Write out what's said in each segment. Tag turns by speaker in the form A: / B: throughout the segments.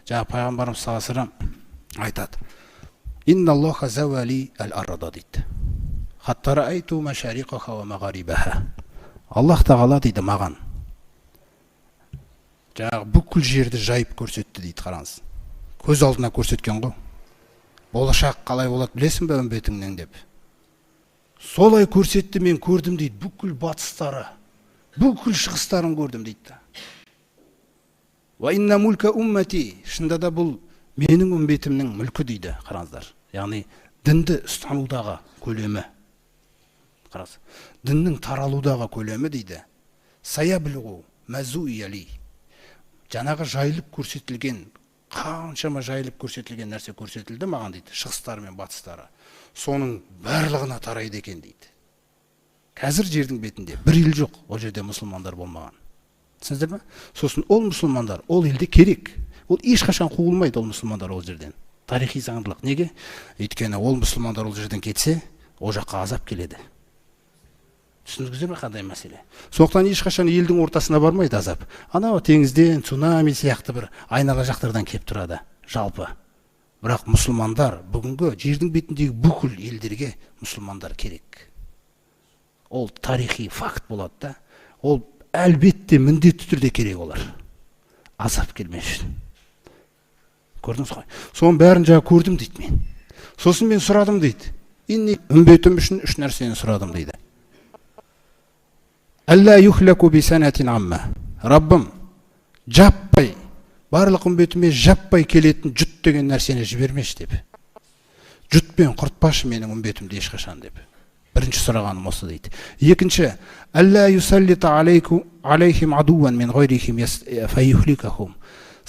A: Жаңа пайғамбарымыз саллаллаху алейхи вассалам айтады: «Инналлаха зауали әл-арда» дейді. «Хатта раайту машарикаха ва мағарибаха». Аллах тағала дейді маған жаңағы бүкіл жерді жайып көрсетті дейді. Қараңыз, көз алдына көрсеткен ғой. Болашақ қалай болады білесің бе үмбетіңнен деп. Солай көрсетті, мен көрдім дейді, бүкіл батыстары, бүкіл шығыстарын көрдім дейді. Уа инна мулька уммати, шынында да бұл менің үмбетімнің мүлкі дейді. Қараңыздар, яғни дінді ұстанудағы көлемі, қараңыз, діннің таралудағы көлемі дейді. Саяблуғу мазуияли, жаңағы жайылып көрсетілген, қаншама жайылып көрсетілген нәрсе көрсетілді маған дейді, шығыстары мен батыстары, соның барлығына тарайды екен дейді. Қазір жердің бетінде бір ел жоқ, ол жерде мұсылмандар болмаған, түсіндіңіздер ме? Сосын ол мұсылмандар ол елде керек, ол ешқашан қуылмайды ол мұсылмандар ол жерден. Тарихи заңдылық. Неге? Өйткені ол мұсылмандар ол жерден кетсе, ол жаққа азап келеді. Түсіндіңіздер ме қандай мәселе? Сондықтан ешқашан елдің ортасына бармайды азап. Анау теңізден цунами сияқты бір айнала жақтардан келіп тұрады жалпы. Бірақ мұсылмандар бүгінгі жердің бетіндегі бүкіл елдерге мұсылмандар керек. Ол тарихи факт болады да. Ол әлбетте міндетті түрде керек олар. Азап келмес үшін. Көрдіңіз ғой. Соның бәрін жаңа көрдім дейді мен. Сосын мен сұрадым дейді. Инни үмбетім үшін үш нәрсені сұрадым дейді. Әллә юхлаку би санатин амма. Раббым, жаппай, барлық үмбетіме жаппай келетін жұт деген нәрсені жібермеші деп. Жұтпен құртпашы менің үмбетімді ешқашан деп. Бірінші сұрағаным осы дейді. Екінші, әллә юсаллита алейхим адуан мин ғайрихим фаюхликахум.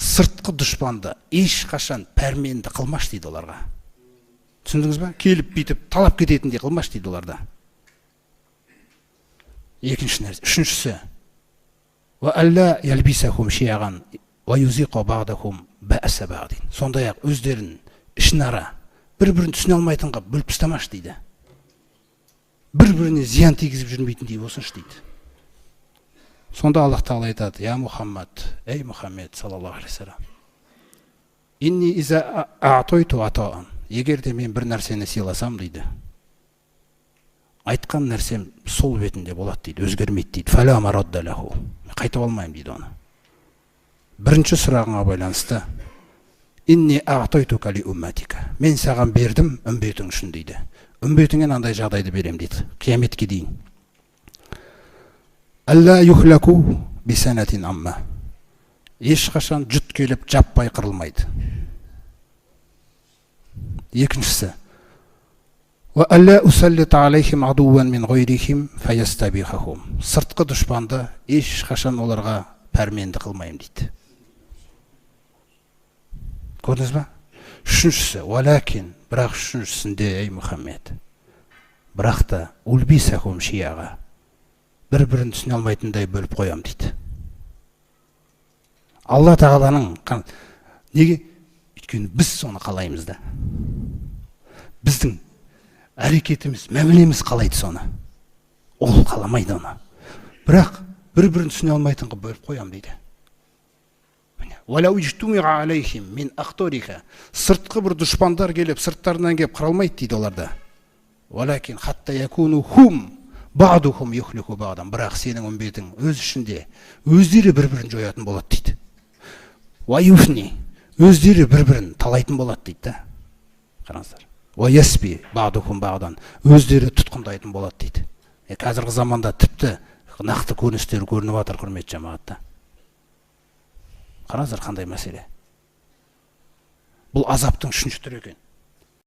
A: Сыртқы дұшпанды ешқашан пәрменді қылмаш дейді оларға. Түсіндіңіз ба? Келіп бүйтіп талап кететіндей қылмаш дейді оларда. Екінші нәрсе. Үшіншісі, уа әллә ялбисахум шиаған уа юзиқа бағдахум бәса бағдин. Сондай-ақ өздерін ішінара бір-бірін түсіне алмайтын қылып бөліп тастамашы дейді. Бір-біріне зиян тигізіп жүрмейтіндей болсыншы дейді. Сонда Аллах тағала айтады: «Я Мұхаммад, ей Мұхаммед саллаллаху алейхи вассалам, инни иза а'тайту атаан, егер де мен бір нәрсені сыйласам дейді, айтқан нәрсем сол бетінде болады дейді, өзгермейді дейді. Фала марадда лаху, қайтып алмаймын дейді оны. Бірінші сұрағыңа байланысты, инни а'тайтука ли умматика, мен саған бердім үмбетің үшін дейді. Үмбетіңе мынандай жағдайды беремін дейді, қияметке дейін. Әллә юхлаку бисанатин амма, ешқашан жұт келіп жаппай қырылмайды. Екіншісі, уа әллә усаллита алейхим адуан мин ғайрихим фаястабихахум, сыртқы дұшпанды ешқашан оларға пәрменді қылмаймын дейді. Көрдіңіз ба? Үшіншісі, уалакин, бірақ үшіншісінде, ей Мұхаммед, бірақ та ульбисахум шияға, бір-бірін түсіне алмайтындай бөліп қоямын дейді. Алла тағаланың неге? Өйткені біз соны қалаймыз да. Біздің әрекетіміз, мәмілеміз қалайды соны. Ол қаламайды оны. Бірақ бір-бірін түсіне алмайтын қылып бөліп қоямын дейді. Уалау ижтумиға алейхим мин ахториха, сыртқы бір дұшпандар келіп, сырттарынан келіп қыралмайды дейді оларды. Уалакин хатта якуну хум ба'духум юхлику ба'дан, бірақ сенің үмбетің өз ішінде өздері бір-бірін жоятын болады дейді. Уа юфни, өздері бір-бірін талайтын болады дейді да. Қараңыздар. Уа ясби ба'духум ба'дан, өздері тұтқындайтын болады дейді. Қазіргі заманда тіпті нақты көріністер көрініп жатыр, құрметті жамағатта. Қараңыздар қандай мәселе. Бұл азаптың үшінші түрі екен.